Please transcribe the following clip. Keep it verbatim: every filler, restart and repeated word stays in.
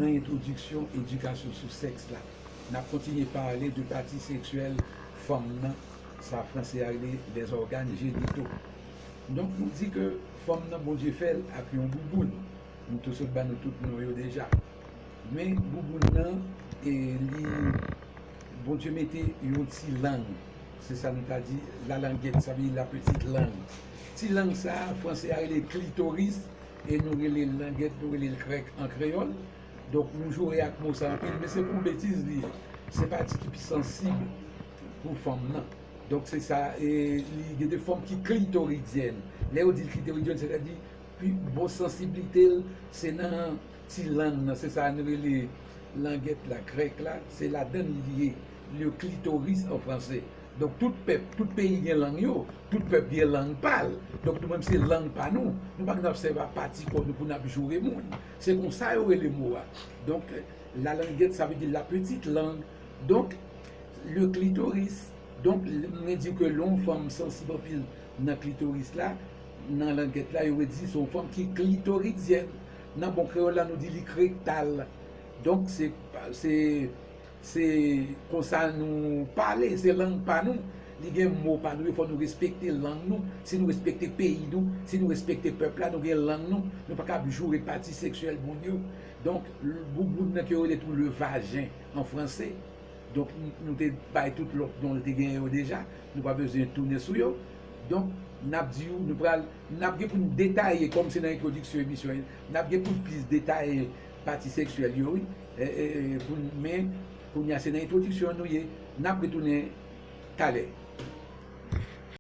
Nan entwodiksyon edikasyon sou sèks la, n ap kontinye pale de pati seksyèl fanm nan, sa franse a rele les organes génitaux. Donk, nou di ke fanm nan, Bondye fè l ak yon bouboun. Nou te sot ba nou tout non yo deja. Men bouboun nan, e li, Bondye mete yon ti lang. Se sa nou ta di, la languette, sa vle di la petite langue. Ti lang sa, franse a rele klitoris, e nou rele l languette, nou rele l krèk an kreyòl. Donk, nou joure ak mo sa anpil, men se pou betiz li ye. Se pati ki pi sansib pou fanm nan. Donk, se sa, e li gen de fòm ki klitoridyèn. Lè yo di l klitoridyèn, sètadi pi bon sansiblite l, se nan ti lang nan, se sa nou rele langèt la, krèk la, se ladan l li ye, le clitoris an franse. Donk, tout pèp, tout peyi gen lang yo, tout pèp gen lang pa l. Donk, nou menm, se lang pa nou. Nou pa gen ap sèvi a pati kò nou pou n ap joure moun. Se konsa yo rele mo a. Donk, la languette, sa vle di la petite langue. Donk, le clitoris. Donk, mwen di ke lè yon fanm sansib anpil nan klitoris la, nan langèt la, yo di se yon fanm ki klitoridyèn. Nan bon kreyòl la, nou di li k rektal. Donk, se, se, se konsa nou pale, se lang pa nou. Li gen mo pa nou, e fò nou respekte lang nou. Si nou respekte peyi nou, si nou respekte pèp la, nou gen lang nou. Nou pa ka ap joure pati seksyèl moun yo. Donk, bouboun nan ke yo rele tou le vagin an franse. Donk, n-, nou te bay tout lòt non l te genyen yo deja. Nou pa bezwen tounen sou yo. Donk, n ap di w, nou pral, n ap gen pou n detaye, kòm se nan entwodiksyon emisyon an, n ap gen pou n plis detaye pati seksyèl yo, wi. E, e, e, pou n, men, kounye a, se nan entwodiksyon an nou ye. N ap retounen talè.